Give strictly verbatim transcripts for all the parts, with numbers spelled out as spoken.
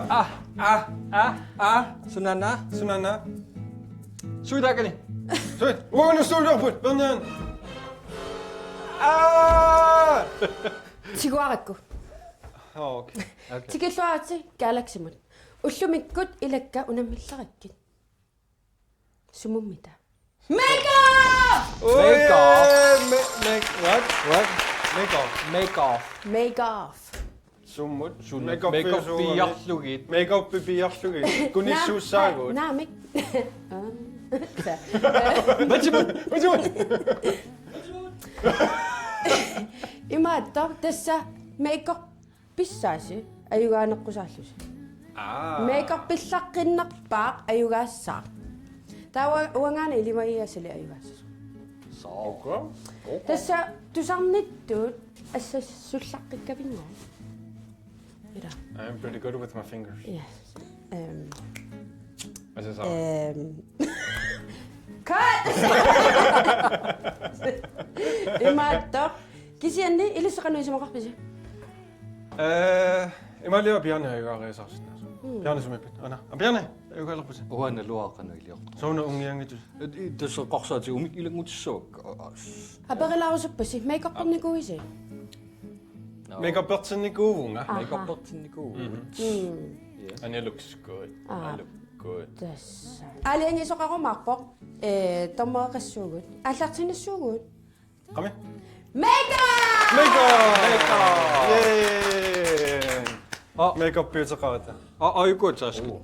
Ah, ah, ah, ah. Sunana. Sunana. Suitaakani. Sui. Uanga suulerput, Bernian. Ah! Tiguarakku. Oh, okay. Okay. Tikilluaritsi Galaxymut. Ullumikkut ilakka unammillarakkit. Sumummita? Make off! Oi, Make off. Me-, make, what? What? Make off. Make off. Make off. Summut. Sun make off makeup suugami. Piiarlugit. Make up piiarlugit. Kunissuussaagut. Naa, naa, mik-, aa. Matsi, matsi. Imaattoq tassa make up pissaasi ajugaaneqqusaallusi. Aa. Make up pillaqqinnerpaaq ajugaassaaq. Taava uangaana ilimagigassali ajugaassasoq. Sooq. Okay. Okay. Tassa tusarnittut assassullaqqikkavinnga. Ila. I'm pretty good with my fingers. Yes. Um, As I saw. Um, cut! Imaattoq. Kisianni ilissi qanoq isumaqarpisi? Eh, imaaliva Bjarne ajugaariasaarsinnaasoq. Mm. Bjarne sumiippit? Ana. Ah, Bjarne, ajugaalerpusi? Uanga luaqanu iliortoq. Sooruna unngianngitsusi? Eh, eh, tassa eqqarsaatigummi ilanngutissavakka. Ah, ah, s-, aperilaarusuppassi, make-uppernikuuisi? No. Make-uppertinnikuuvunga. Aha. Make-uppertinnikuuvugut. Mhm. Mm. Yes. And it looks good. Ah. I look good. Tassa. Aalajangiisoqarumaarpoq, eh, dommereqassuugut. Aallartinnissuugut. Qami? Make-up! Make-up! Make-up! Yay! Ah. Make-up beauty-qarata. Ah, ajuku task. Oh.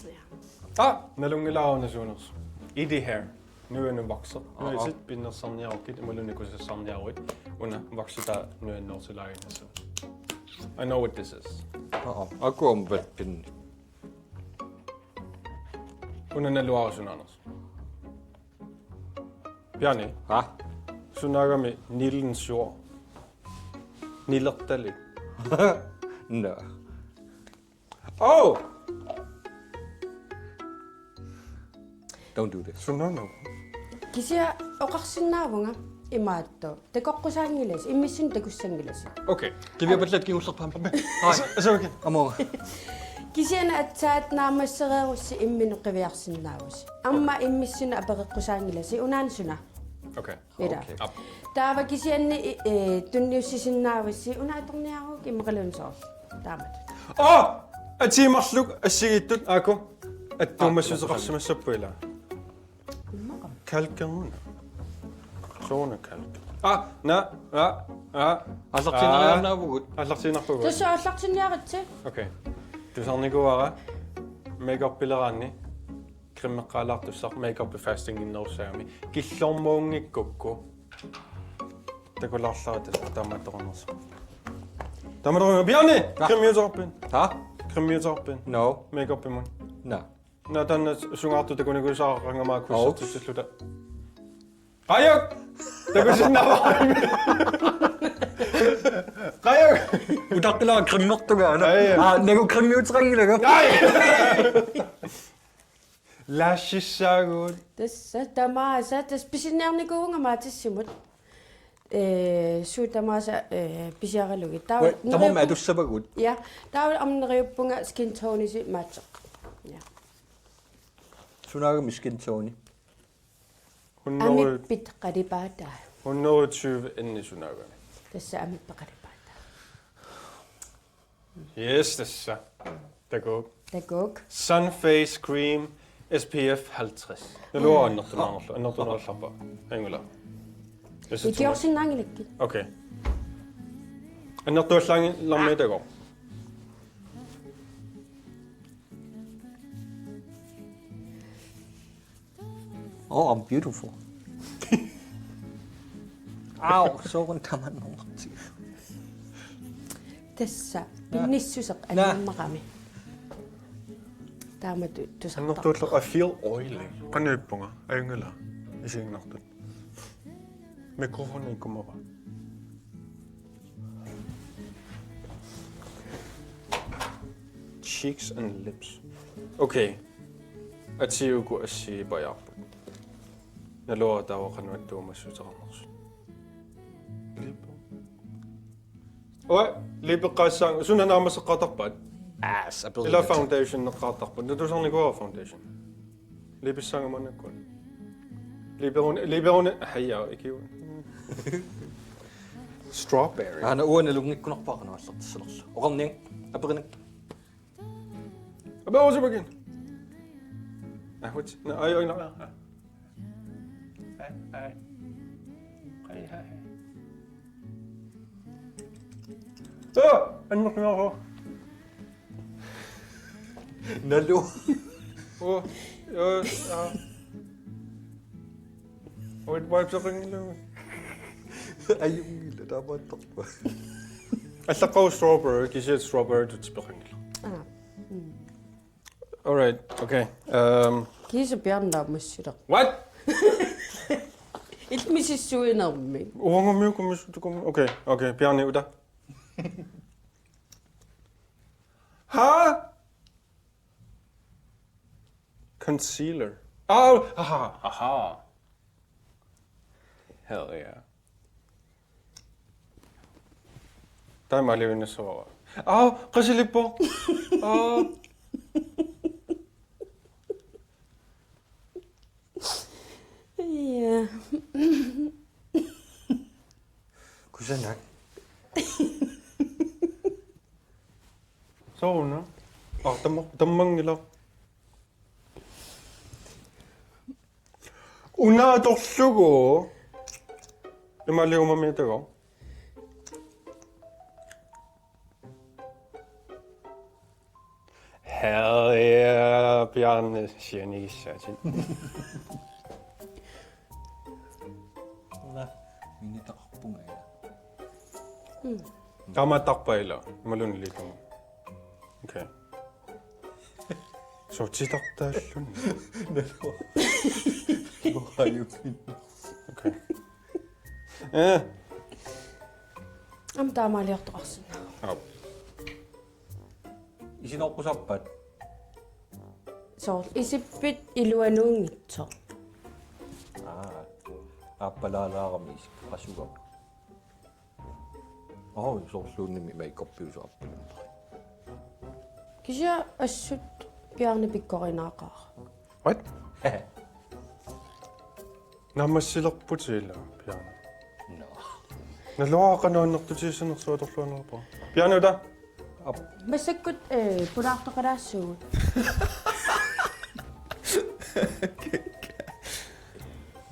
Ja. Ah, nalunngilara una suunersoq. Eddy hair. Nuannu vokser. Aa. Nuisit pinnersarniarukkit, imaluunniit kusassarniaruit. Una voksitaa nuannertilaaginnassaaq. I know what this is. Aa, akuampat pinni. Una naluara sunaanersoq. Bjarne. Ha? Sunaagami Nilens Fjord. Nilertalik. Nå. Oh! Don't do this. Sunaana. Kisianni oqarsinnaavunga imaattoq. Takoqqusaanngilasi, immissinnut takussanngilasi. Okay. Qiviapallat kingullerpaammi. Hai. Asa, asa, okay. Amoga. Kisianni aatsaat naammassereerussi imminut qiviarsinnaavusi. Aamma immissinnut apereqqusaanngilasi unaana suna. Okay. Ila. Okay. Aap. Taava kisianni, i-, eh, tunniussisinnaavusi una atorniaruk immaqaluunniit soorlu. Taamatut. Oh! Atii marluk assigiittut aaku. Attuumassuteqarsimassapput ila. Immaqami. Kalkernuna. Sooruna kalk. Ah, na, ah, ah. Aallartiinnariaannaavugut. Aallartiinnarpugut. Tassa aallartinniaritsi. Okay. Tusarnikuuara make-uppileraanni. Cremeqqaalaartussaq make-up fastinginnerussagami. Killormuunngikkukku. Takulaarlara tassa taamaattoqarnersoq. Taamaattoqarnersoq. Bjarne! Aa. Cremiuteqarpit? Ha? Cremiuteqarpit? No. Make-uppimut. Nå. Nå, taanna sungaartoq takunikuusaraqangama kussertitsilluta. Qajuk! Takusinnaavara. Qajuk! Utaqqilara cremertunga, nå? Ai, ai. Aa, nagu cremiuteqanngilanga. Ai! Lashes-saagut. Tassa tamaasa, tassa pisiniarnikuuvunga Matassimut. Eh, suut tamaasa, eh, pisiaralugit. Taava Ui, tamarmik neriuppunga atussavagut. Ja, taava aamma neriuppunga skin tone-isi matcheq. Ja. Sunaagami skin tone? Hundrede, amippit qalipaataa. Hundrede tyve inni sunaagami. Tassa amippit qalipaataa. Yes, tassa. Takuuk. Takuuk. Sun Face Cream S P F halvtreds. Naluara annertunaarlu, annertunaarlarpa. Angula. Ikiorsinnaanngilakkit. Okay. Annertuallaanngilarmi takuuk. Oh, I'm beautiful. Au, sooruna tamanna nungartigu. Tassa, pinnissuseq annermaqami. Taamatut tusartarpoq. Annertuallu, I feel oily. Qanoq ippunga, ajunngilaq, isiginnartut. Mikrofoni ikkummava. Cheeks and lips. Okay. Atii uku assigiipajaarput. Naluara taava qanoq attuumassuteqarnersut. Oi, liipeqqaassaanga. Suna naammasseqqaartarpaat? Ass, aperineq. Ila foundation eqqartarput. Natusarnikuuara foundation. Liipissaanga maannakkut. Liiperuni, liiperuni, hajja, ikiu. Strawberry. Aana uanga nalunngikkunarpara qanoq aallartissanersoq. Oqarniak, aperineq. Aperusumakin. Ahut. Na, ai, ai, na. Ai, ai. Ai, ai. Ah, annertunaarpoq. Nalu. Oh, eh, ah. Wait, wait, something. Ajunngilaq, taamaattarpa. Allaqqavoq strawberry, kisianni strawberry tutsipeqanngilaq. Aa. Mm. All right, okay. Um, Kiisa Bjarne taamaassileq. What? Illit misissuinermik. Uangamiuku misissutukumi. Okay, okay, Bjarne uta. Ha? Concealer. Oh, aha, aha. Hell yeah. Taamaalivinnassavara. Aa, qasilippoq. Aa. Ja. Kusanak. Sooruna. Aa, tamma-, tammanngilaq. Una atorlugu. Imaaliumami atago. Hell yeah, Bjarne sianigissaatit. Una, minitaqarpunga ila. Mm. Taamaattarpa ila, imaluunniit liituma. Okay. Soorlu titartaalluni. Nalua. Mohajukin. Okay. Eh. Aamma taamaaliortoqarsinnaavoq. Aap. Isinoqqusarpat? Soorlu isippit iluanuunngitsoq. Aa. Aappalaalaarami isip qasugami. Aa, soorluunnimi makeuppiusaarpunga. Kisianni assut Bjarne pikkorinaaqaaq. What? Naammassilerputit ila, Bjarne. No. Naluara qanoq annertutigissanersoq atorluarnerpa. Bjarne uta. Ap. Massakkut, eh, pulaartoqalaassuugut.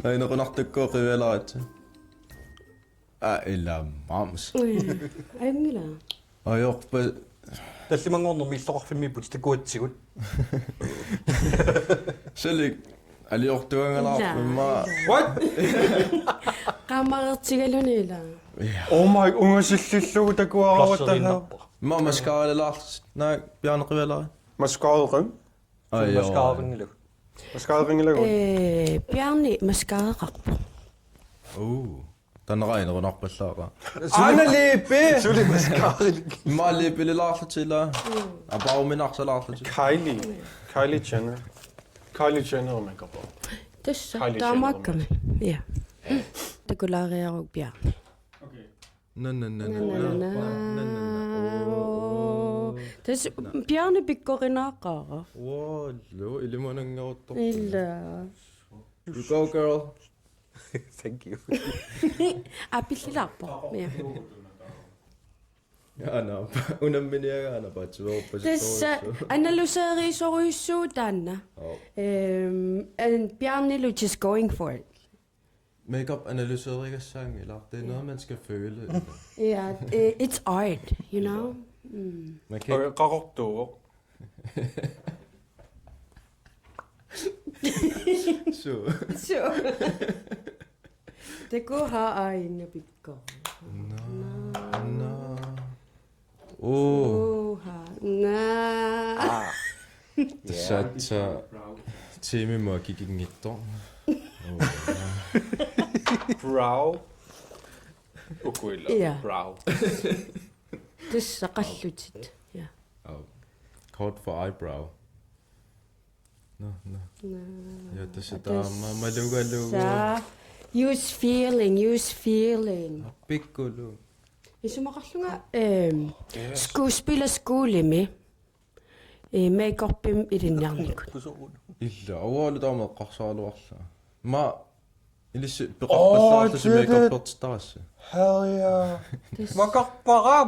Nainequnartukku qivialaritsi. Aa, ila moms. Ui, ajunngilaq. Ajorpa. Tallimanngornermi illoqarfimmiipput takuatsigut. Salik, aliortuangalaarpimma. Ila. What? Qaammareertigaluni ila. Ja. Oh my, ungasillillugu takuara, what the hell? Plasteriinnarpoq. Ma mascaralilaarlusi. Naa, Bjarne qivialari. Mascaraqim? Ai, joo. Mascaraqinngilaq. Mascaraqinngilaq. Eh, Bjarne mascaraqarpoq. Oh. Tanneraa inerunarpallaaqaaq. Aana liipi! Suli mascaralik. Immaqa liipililaarlutik ila. Mm. Apaaruminarsalaarlutik. Kylie. Kylie Jenner. Kylie Jenner makeup. Tassa, Kylie Jenner taamaakkami. Ja. Takulaariaruk Bjarne. Okay. Na, na, na, na, na, na. Na, na, na, na. Oo. Tassa Bjarne pikkorinaaqaaq. Wow, lo, ilimananngortoq. Ila. You go, girl. Thank you. Apillilaarpoq. Ja. Aana, unamminiaga aana paatsuorpasittorujussuuvoq. Tassa analyserisorujussuuvoq taanna. Oh. Ehm, and Bjarnelu just going for it. Makeup analyserigassaanngilaq. Det er noget, man skal føle. Ja, eh, it's art, you know? Mm. Man kan ikke. Okay, qaqortuuvoq. Suu. Suu. Takuuk aajuna pikkoq. Naa, naa. Oo. Uha, naa. Aa. Tassa aatsaat tiimimut akikinngitsoq. Oo. Brow. Uku ila. Ja. Brow. Tassa qallutit. Ja. Au. Kort for eyebrow. Nå, nå. Nå. Ja, tassa taama malugalugu. Tassa. Use feeling, use feeling. Pikkulu. Isumaqarlunga, ehm, ja, skuespillerskolemi. Ee, makeupimik ilinniarnikut. Kusukun. Illa, ualu taama eqqarsaraluarlunga. Ma ilissi peqarpallaarlusi makeuppertittarassi. Hell yeah. Makarpara.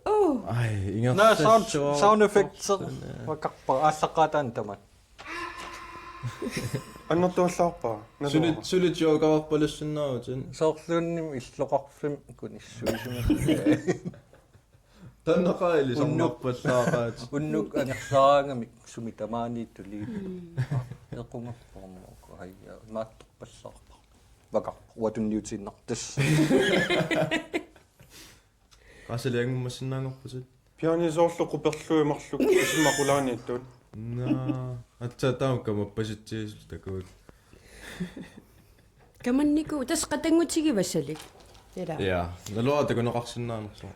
Oh. Ai, ingerlassuaq. Sound, sound effects. Makarpara. Aallaqqaataani tamat. Annertuallaarpara. Suli suli jokererpalussinnaavutit. Soorluunniit illoqarfimmi kunissuisimasut. Tannaqaali unnuk sarnarpallaaqaat. Unnuk angerlaraangamik sumi tamaaniittut liippaa. Equngerpormuuku aja maattorpallaarpa. Vaka uatunniutiinnartas. Qasaliangummassinnaanngorputit. Piani soorlu quperlui marluk isumaqulaaniittut. Naa, atsa taamka mappasitsiisut takuuk. Kamanniku tas qatanngutigivassalik. Ila. Ja, naluara takuneqarsinnaanersoq.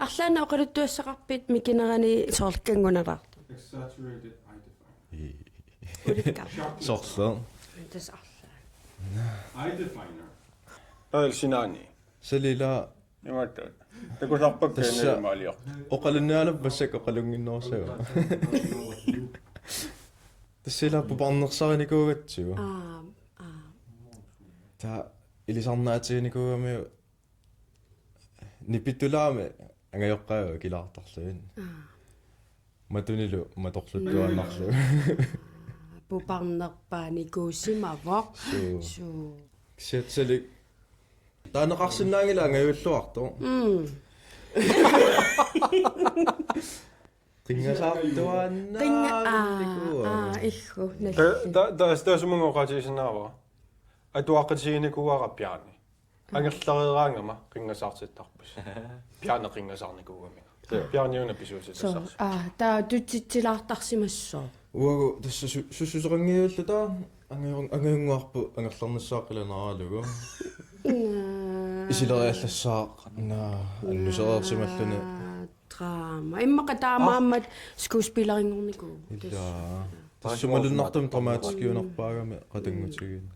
Arlaanneqaluttuassaqarpit mikinerani soorlukanngunalaartu. Exaggerated eye definer. Ulikka. Soorlu. Tas arlaan. Eye definer. Taal sinaani. Salila. Imaattoq. Takusarpakka tassa imaalior. Oqalunnialerpassak oqalunnginnerussagaa. Tassila puparnersarinikuugatsigu. Aa, aa. Ta ilisarnaatiginikuugami nipitulaami angajoqqaagu kilaartarlugit. Aa. Matunilu matorluttuaannarlugu. Puparnerpaanikuusimavoq. Suu. Suu. Kisiatsalik. Taaneqarsinnaanngilaq angajulluartoq. Mm. Qinngasaartuaannaa. Qinnga aa aa iggu nalli. Ta ta ta sumunnga oqaatigisinnaavara. Atuaqatiginikuuara Bjarni. Angerlareeraangama qinngasaartittarpasi. Bjarne qinngasaarnikuugami. Bjarne una pisuusitassarsi. Aa, taa tutsitsilaartarsimassooq. Uagut tassa sussuseqanngivilluta angajun angajunnguarput angerlarnissaa qilanaaralugu. Isileriallassaaq naa annusereersimalluni. Drama. Immaqa taamaammat skuespillerinngornikuuvoq. Ila. Tassa malunnartumik dramatiskiunerpaagami qatanngutigiinni.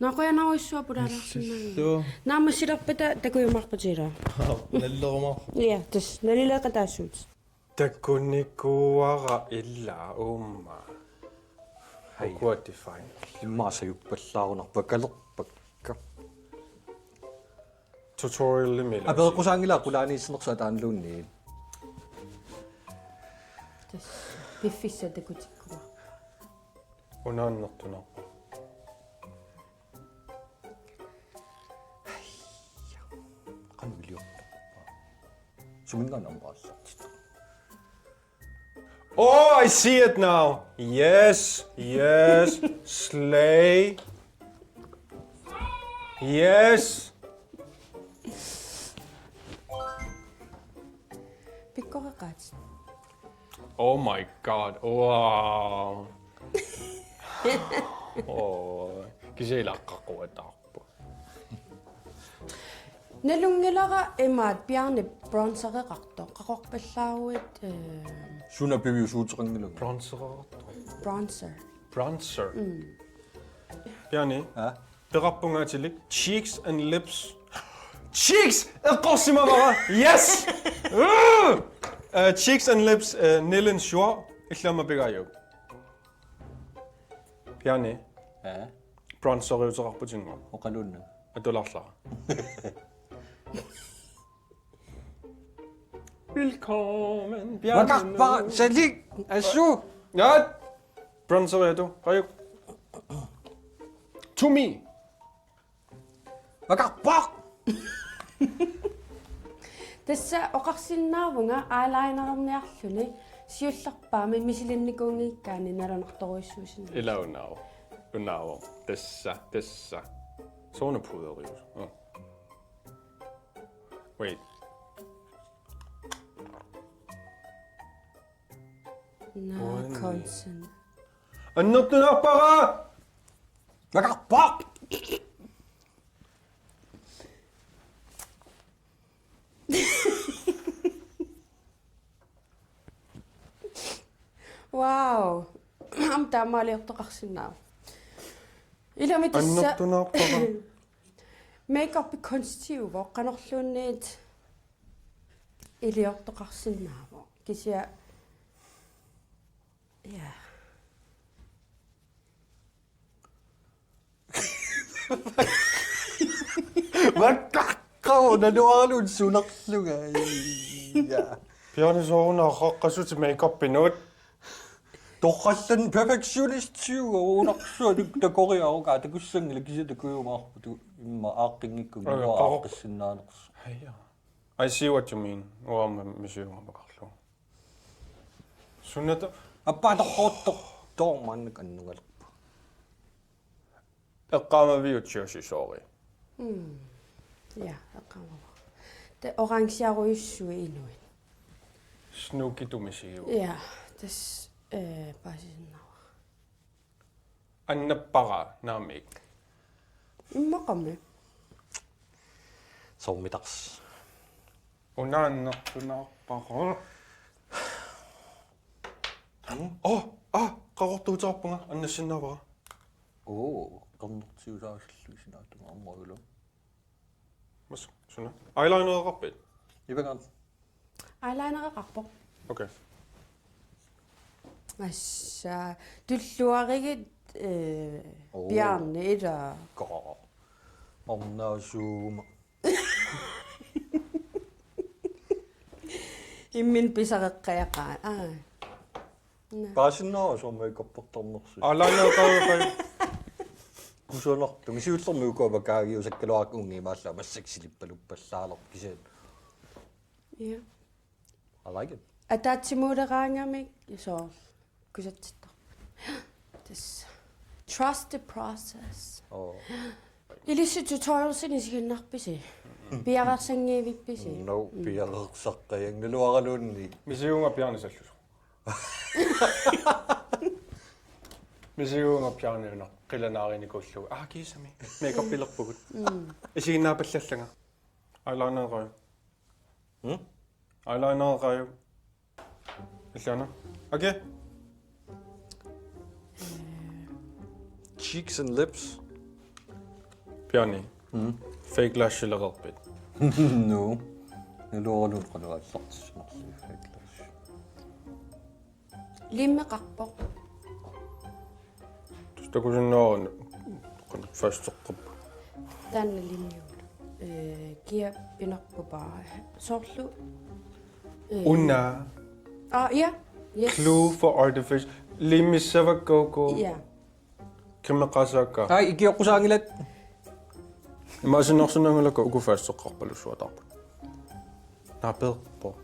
Naqujanarujussuaq pulaalaarsinnaaneq. Naammassilerpata takujumaarpata ilaa. Nallerumaarpoq. Ja, tassa nalileeqataassuutit. Takunikuuara ilaa uuma. Hej. Ukua define. Immaqa sajuppallaarunarpakka kalerpakka. Tutorialimi ilaa. Apereqqusaanngilaq qulaaniissinersoq ataanluunniit. Tassa piffissaq takutikkuma. Unaannertunarpoq. Qanoq iliortarpa? Suminngaanniit aamma aallartitaq. Oh, I see it now. Yes, yes, slay. Yes. Pikkoreqaat. Oh my god. Wow. Oh, kisianni ilaqqaquataarpoq. Nalunngilara imaat Bjarne bronzereqartoq. Qaqorpallaaruit, eh, Suna piviusuuteqanngilanga. Bronzereqartoq. Bronzer. Bronzer. Mm. Bjarne. Ha? Peqarpunga atilik cheeks and lips. Cheeks! Eqqorsimavara! Yes! Uh, cheeks and lips, uh, Nilens Jord. Illamma pigaajuk. Bjarne. Ja. Bronzeriuteqarputinngua. Oqaluunna. Atulaarlara. Velkommen, Bjarne. Vakappa, salik, asu. Ja. Bronzeriatu, qajuk. To me. Vakappa. Tassa oqarsinnaavunga eyelinererniarluni siullerpaamik misilinnikuunngikkaanni nalunartorujussuusinnaasoq. Ila unaavoq. Unaavoq. Tassa, tassa. Soorunami puderiusoq. Oh. Wait. Naa, Uani. Consent. Annertunaarpara! Vakappa! Wow. Aamma taamaaliortoqarsinnaavoq. Ilami tassa. Annertunaarpara. Makeup kunstigivara qanorluunniit. iliortoqarsinnaavoq. Kisianni, ja. Vakkaqqauna nuaralun sunarlunga. Ja. Bjarne, soorunami qaqqasut makeupinut. Torrallan perfektionistiuga unarsuanik takoriaruka takussanngilaq kisianni takujumaarput immaqa aaqqinngikkunik. Aa, nuara qaqor-, aaqqissinnaanersoq. Aja. I see what you mean. Uanga misiumaarpakarlu. Sunnata. Appaa torroortoq. Toormaannak annugalerpoq. Eqqaamaviuk Jersey Shore? Mm. Ja, eqqaamavara. Taava orangerujussuit inuit. Snookitut misigiuk. Ja, tassa, øh, paasisinnaavara. Annappara naamik. Immaqami. Soormitarsi. Una annertunaarpara. Mm. Oh, ah, qaqortuuteqarpunga, annassinnaavara. Oo, qernertiusaasillu sinaata aamma ila. Mas, suna. Eyelinereqarpit? Ivagan. Eyelinereqarpoq. Okay. Assa, tulluarigit, øh, oo. Bjarne ila. Ko. Ornaasuuma. Imminut pisareqqajaqaat. Aa. Naa. Paasinnaavoq soormi makeuppertarnersi. Eyelinereqarpoq. Kusanartumik. Siullermik uku avakaagiusakkaluarpakka uunga imaallaat massakkut silippaluppallaalerpoq kisianni. Ja. I like it. Ataatsimoorleraangamik soorlu kusatsittarput. Tassa. Trust the process. Oo. Ilissi tutorialsinik isiginnaarpisi? Piareersanngivippisi? No, mm, piareersaqqajangnaluaraluunniit. Misigivunga Bjarne sallusoq. Misigivunga Bjarne una qilanaarinikuullugu. Aa, kiisami. Makeupilerpugut. Mm. Isiginnaapallallanga. Eyelinereqarpoq. Hmm? Eyelinereqarpoq. Ilana. Okay. Cheeks and lips. Bjarne. Mm. Fake lashileqarpit? No. Naluaraluunniit qanoq aallartissanerlugu fake lash. Limeqarpoq. Tassa takusinnaavat qanoq fasteqqap. Taanna limiuvoq. Øh, kia pinarpupaa. Soorlu. Øh. Una. Aa, ja. Yes. Glue for artificial. Limissavakka uku. Ja. Kimeqqaassaakka. Ai, ikioqqusaanngilat. Imaassinnaarsinnaanngilakka uku fasteqqarpalussuataarput. Naapeerpoq.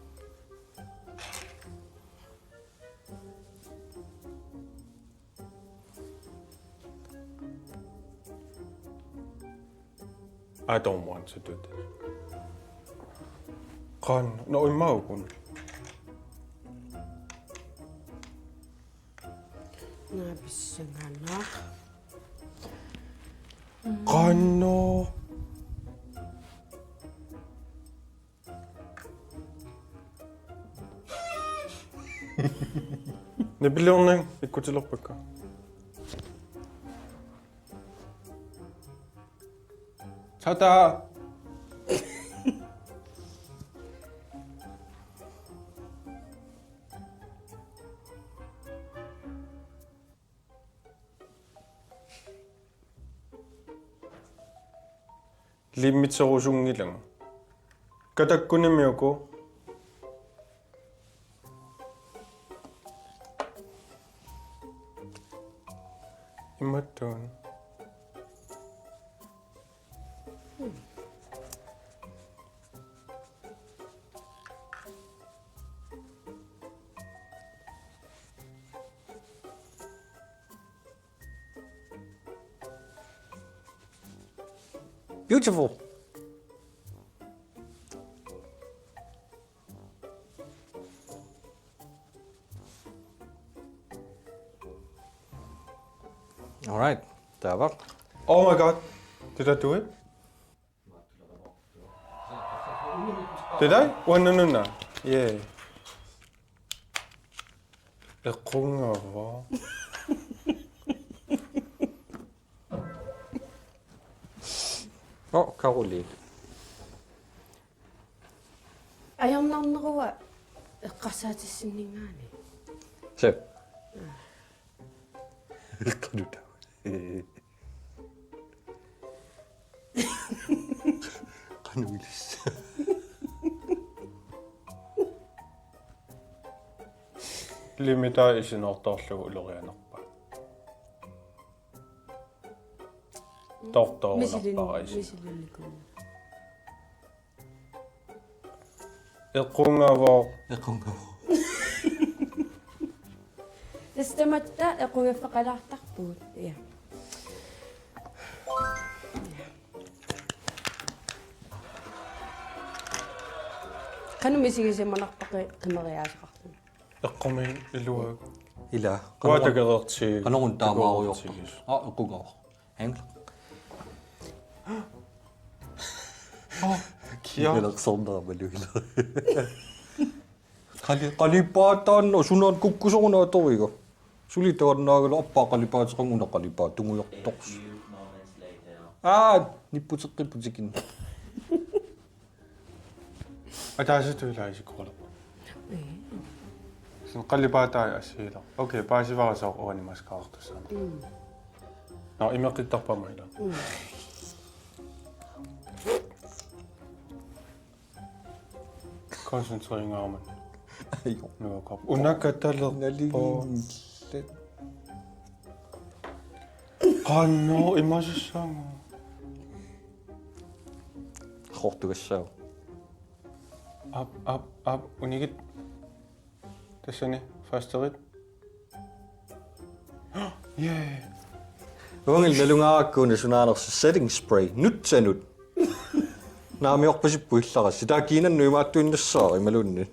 I don't want to do this. Qanoq, no, immaqa uku. Naapissangana. Qanoq. Nippiliorneq ikkutilerpakka. Tada! Limmitserusunngilanga. Katakkunimi uku. Imattuun. Beautiful. All right. Taava. Oh my God. Did I do it? Did I? Uannununa. Yeah. Eqqunngava. Oh, Caroline. Ajornarn-, Uanga eqqarsaatissinninngaanniit. Se. Eqqaluta. Qanoq ilissi. Limita isinortorlugu ulorianerpa. Tortorunerpara isi. Misilinnikuuvoq. Equngavoq. Equngavoq. Tassa tamatta equngaffeqalaartarpugut. Ja. Qanoq misigisimanarpaqi qimeriaasaqarluni? Eqqumiiluagu. Ila. Uanga takereertigu. Qanoruna taamaariortoq. Takereertigu. Aa, equngavoq. Hang. Oh, ja. Kiilalersornera malugiler. Qali-, qalipaataanna sunaana kukkusoq una atoriga. Suli tagannaagalu appaa qalipaateqannguna qalipaatungujartorsi. Aa, nipputeqqipputit ikinni. Ataasiartut ilaa isikkoqalerput. Ee. Soorlu qalipaatai assiilaq. Okay, paasivara sooq uani mascarartussaammat. Mm. Nå, imeqqittarpara ilaa. Mm. Koncentreringaarmat. Ajo. Nuakap. Unakatalerpo. Naligiinngillat. Qanoq imaassaanga. Hortugassaagu. Aap, aap, aap, unigit. Tassani, fasterit. Yeah. Uanga nalungaarakku una sunaanersoq setting spray. Nutsanut. Naamiorpasippoq illarassi. Taava kiinannut imaattuinnassaaq imaluunniit.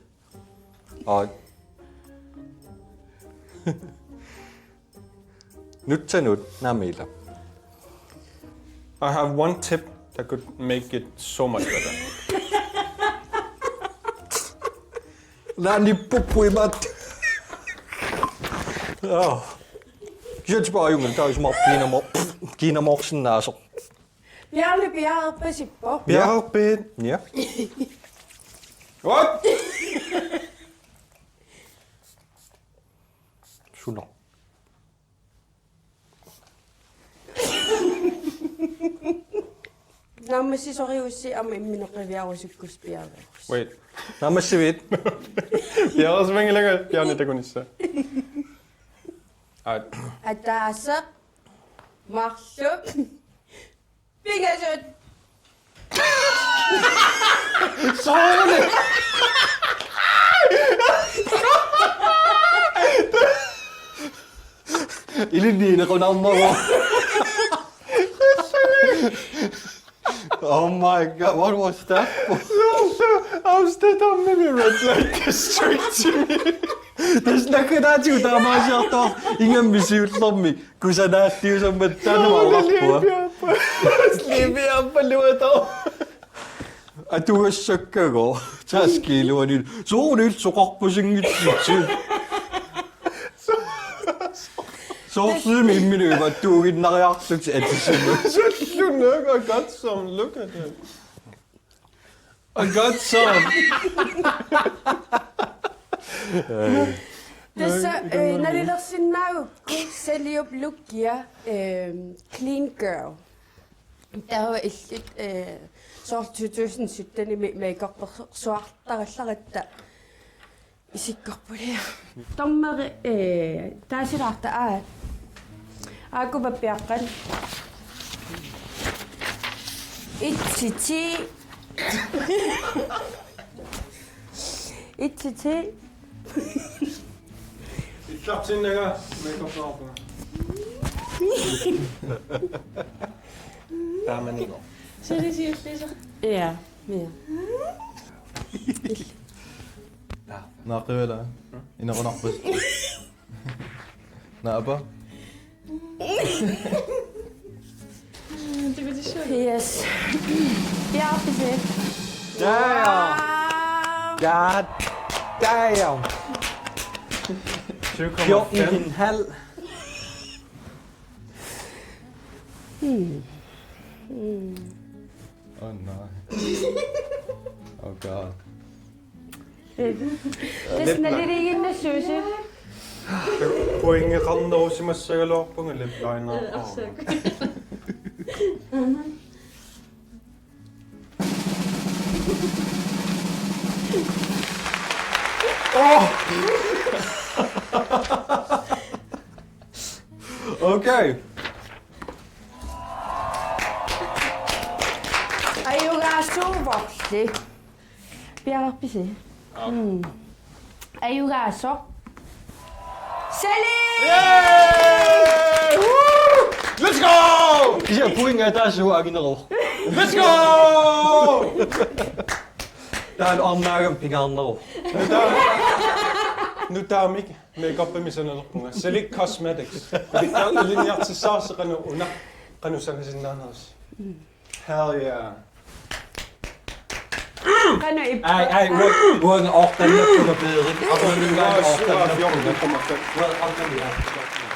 Aa. Nutsanut, naamik ila. I have one tip that could make it so much better. Naaniippugut imaattoq. Aa. Kisianni ajunngilaq taava isumaqarpoq kiinamo-, kiinamoorsinnaasoq. Bjarne piareerpasippoq. Piareerpit? Ja. What? Suna. Naammassisorigussi aamma imminut qiviarusukkussi piareerussi. Wait. Naammassivit? Piareersimanngilanga Bjarne takunissaa. Aat. Ataaseq. Marluk. Pingasut. Soorlu. Ilinniinequnarmagu. Oh my God, what was that? Soorlu Amsterdamimi red light district. Tassa nakkataatigut taamaasiartoq ingammik siullermik. Kusanaalliusammat taanna oqarpua. Liipiappa. Liipiappa luato. Atugassakkagut. Taskiiluani. Soorlu illit soqarpasinngillutit. Soorlumi imminut imaattuuginnariarlutit atisima. Sullunaak, I got some. Look at it. I got some. Tassa, eh, nalilersinnaagukku Saliup lookia, eh, clean girl. Taava illit, eh, soorlu to tusind syttenimi makeupersuartarallaratta. Isikkorpulia. Dommeri, eh, taasilaarta, aa. Aaku pappiaqqat. Et til ti. Et til ti. Illartinnanga makeupersuarpunga. Taamanigo. Suli siulliusoq. Ja, ja. Naqivala. Inequnarput. Naapa? Yes. Ja, precis. Damn. Wow. God damn. Fjorten en halv. Hmm. Hmm. Oh nej. Oh god. Tassa naliliiginnassuusi. Pointeqarnerusimassagaluarpunga lip liner. Oh! Okay. Ajugaasoq Vorli. Piareerpisi? Aa. Mm. Ajugaasoq Salik! Yay! Woo! Let's go! Kisianni pointi ataaseq angineroq. Let's go! Taanna arnaagami pingaarneroq. Nutaa-, nutaamik makeupimik sanalerpunga. Salik Cosmetics. Ilinniartissavarsi qanoq una, qanoq sanasinnaaneriss. Hell yeah. Qanoq ippa? Ai, ai, uanga, uanga oqtannerpunga peerit. Arnalungaani oqtannerpunga. Uanga oqtannerpunga.